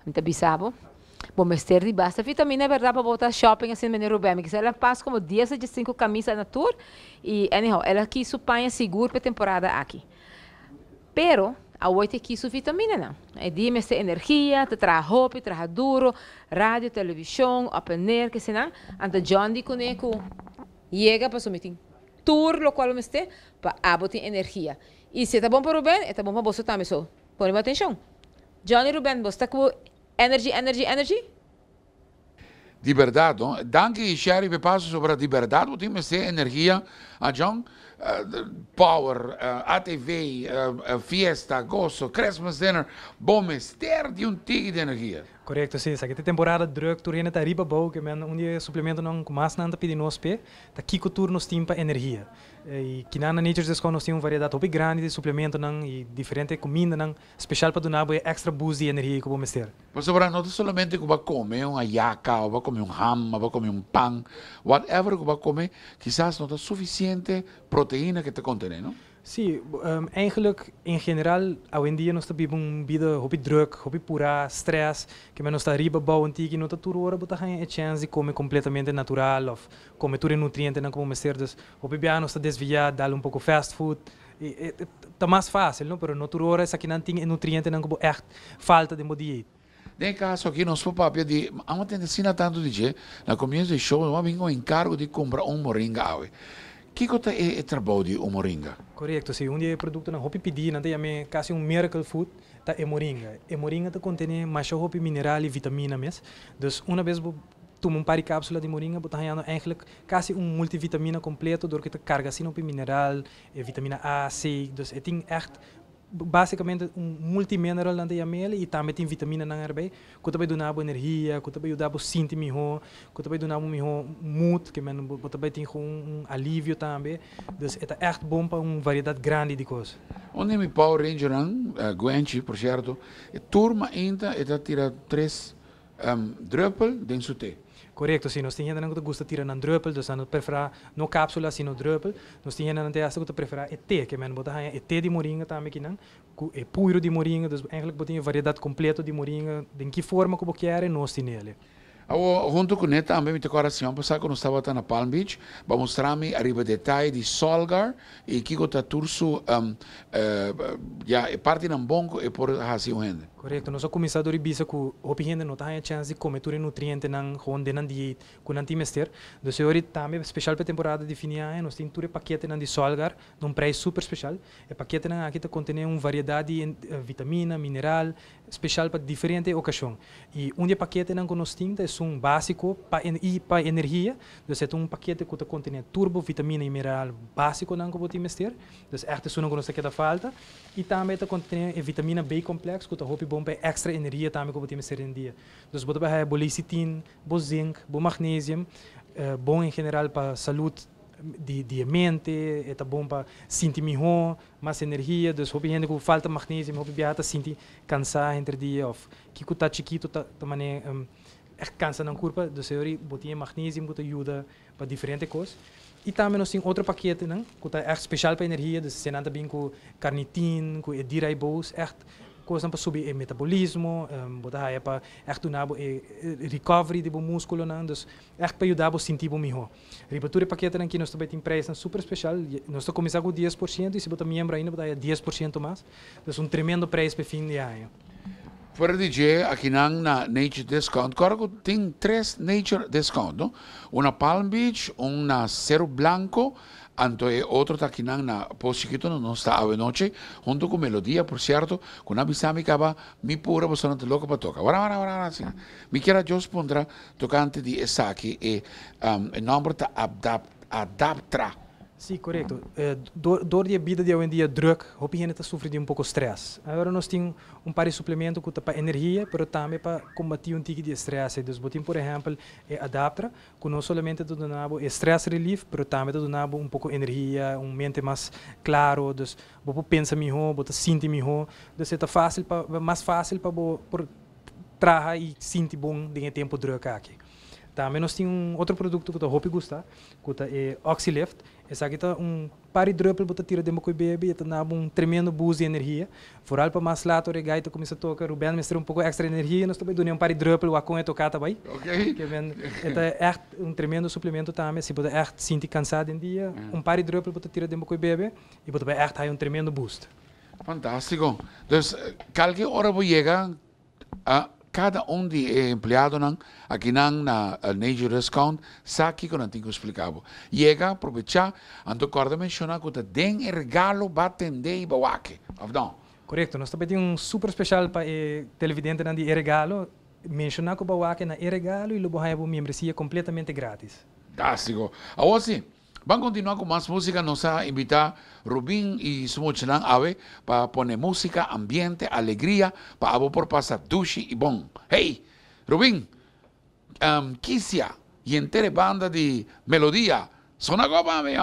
Mi ta bisa bo. Bo mester di basta vitamina, berdad, pa bo ta shopping asina, meneer Ruben. Mi kisas el a pas como 10 o 5 camisa na tur. Y anyhow, el a kies su paña sigur pa temporada aki. Pero, awor e kies su vitamina nan. E di mester energia, ta traha hopi, traha duro, radio, television, open air, cu nan. Anto John di cune cu yega pa su meeting. Tur locual mester pa abo tin energia. Y si ta bon pa Ruben, ta bon pa bo tambe so. Pone atencion. Johnny Ruben, bo ta cu energy, energy, energy? Di berdad, no? Danki, Sherry, pa paso sobre di berdad, bo tin energia, a John, power, ATV, fiesta, gozo, Christmas dinner, bo mester di un tiki di energia. Correcto, si. Esaki ta temporada druk, tur hende ta riba bou, kiermen un di e suplementonan cu mas nan ta pidi nos pe, ta kico tur nos tin pa energia. Y aki na Nature's Discount nos tin un variedad hopi grandi di suplementonan y diferente cumindanan special pa duna bo extra boost di energia cu bo mester. Mas sobre no solamente cu bo a come un ayaca, of come un ham, of come un pan, whatever cu bo a come, kisas no ta suficiente proteina cu ta contene, no? Si, eigenlijk in general, awendia nos ta biba un bida hopi druk, hopi pura, stress, kiermen nos ta riba bou un tiki, no ta tur ora bo ta haya e chance di come completamente natural of come tur e nutrientenan cu bo mester. Dus hopi biaha nos ta desvia, dal un poco fast food. E ta mas facil, no? Pero no tur ora esakinan tin e nutrientenan cu bo echt falta den bo dieet. Den caso aki nos por papia di, amo tende asina tanto di dje, na comienso di show, nos a bin cu encargo di cumpra un moringa awe. Kico ta e trabou di un moringa? Correcto, si. Un di e productonan hopi pidi, nan ta yam'e casi un miracle food, ta e moringa. E moringa ta contene masha hopi mineral y vitamina mes. Dus un bes bo tuma un par di capsula di moringa, bo ta hayando eigenlijk casi un multivitamina completo, door cu ta carga asina hopi mineral, e vitamina A, C, dus e tin echt basicamente un multimineral nan ta yam'e y tambe tin vitamina nan erbij, cu ta bay duna bo energia, cu ta bay yuda bo sinti miho, cu ta bay duna bo miho mood, kiermen bo ta bay tin un alivio tambe. Dus e ta echt bon pa un variedad grandi di cos. Unda mi Power Ranger nan, Gwenchi, por cierto, e tur mainta e ta tira tres druppel den su te. Correcto, si. Nos tin hende cu gusta tira nan druppel, dus nan prefera no capsula, sino druppel. Nos tin hende cu ta prefera e te, kiermen bo ta haya e te di moringa tambe akinan, cu e puiro di moringa, dus eigenlijk bo tin variedad completo di moringa, den ki forma cu bo kier, nos tin ele. Awo, hunto cu ne tambe, mi ta corda siman pasa cu nos tabata na Palm Beach, pa mustra mi ariba detaye di Solgar y kico ta tur su ja, e partinan bon cu e por hasi un hende. Correcto, nos a cuminsa door bisa cu hopi hende no ta haya chance di come tur e nutrientenan gewoon den nan dieet cu nan tin mester. Dus awor tambe special pa temporada di fin di aña, nos tin tur e paketenan di Solgar, na un prijs super special. E paketenan aki ta contene un variedad di vitamina, mineral, special pa diferente ocasion. Y un di e paketenan cu nos tin ta un basico pa y pa energia. Dus e ta un pakete cu ta contene tur bo vitamina y mineral basiconan cu bo tin mester. Dus echt esun cu nos ta keda falta. Y tambe ta contene e vitamina B complex cu ta hopi bon pa extra energia tambe cu bo tin mester den dia. Dus bo ta haya bo lecithin, bo zinc, bo magnesium, bon en general pa salud di mente, ta bon pa sinti miho, mas energia. Dus hopi hende cu falta magnesium, hopi biaha ta sinti cansa henter dia of kico ta chikito ta mane echt cansa nan curpa. Dus awor bo tin magnesium cu ta yuda pa diferente cos. Y tambe nos tin otro paketenan cu ta echt special pa energia, dus esey ta bin cu carnitin, cu e D-ribose, echt cos pa subi e metabolismo, bo ta haya pa echt duna bo e recovery di bo musculonan, dus echt pa yuda bo sinti bo miho. Riba tur e paketenan aki nos tambe tin prijs super special, nos ta cuminsa cu 10% y si bo ta miembro ainda bo ta haya 10% mas. Dus un tremendo prijs pa fin di aña. Fuera di dje, aki nan na Nature Discount, awor cu tin tres Nature Discount, no? Un na Palm Beach, un na Cerro Blanco, anto e otro ta aki nan na Pos Chiquito, nos ta awe nochi, hunto cu Melodia, por cierto, cu nan a bisa mi caba, mi pura, bo no ta loco pa toca. Ora, ora, ora, asina. Mi kier just puntra tocante di esaki, e nomber ta Adaptra. Si, correcto. Door di bida di awendia druk, hopi hende ta sufri di un poco stress. Awor nos tin un par di suplemento cu ta pa energia, pero tambe pa combati un tiki di stress. Dus bo tin, por ehempel, e Adaptra, cu no solamente ta duna bo stress relief, pero tambe ta duna bo un poco energia, un mente mas cla, dus bo por pensa miho, bo ta sinti miho. Dus ta facil pa mas facil pa bo por traha y sinti bon den e tempo druk aki. Tambe nos tin un otro producto cu ta hopi gusta, cu ta e Oxylift. Esaki ta un par di druppel bo ta tira den bo coy bebe y ta duna un tremendo boost di energia. Vooral pa mas laat ora e gaita cuminsa toca, Ruben mester un poco extra energia, nos ta bay duna un par di druppel wak con e toca ta bay. Ke men e ta echt un tremendo suplemento tambe, si bo ta echt sinti cansa den dia, un par di druppel bo ta tira den bo coy bebe y bo ta bay echt haya un tremendo boost. Fantastico. Dus, cualkier ora bo yega, a cada un di empleadonan aki nan na Nature Discount sa kico nan tin cu explica bo. Yega, aprovecha, anto corda menciona cu ta den e regalo bo a tende y bo a wak, of no? Correcto, nos tambe tin un super special pa e televidentenan di E Regalo. Menciona cu bo a wak na E Regalo y lo bo haya bo membresia completamente gratis. Fantastico. Awor si, ban continua cu mas musica. Nos a invita Rubin y su muchanan awe pa pone musica, ambiente, alegria, pa abo por pasa dushi y bon. Hey, Rubin, Kisia y entere banda di Melodia, sona goba, mi.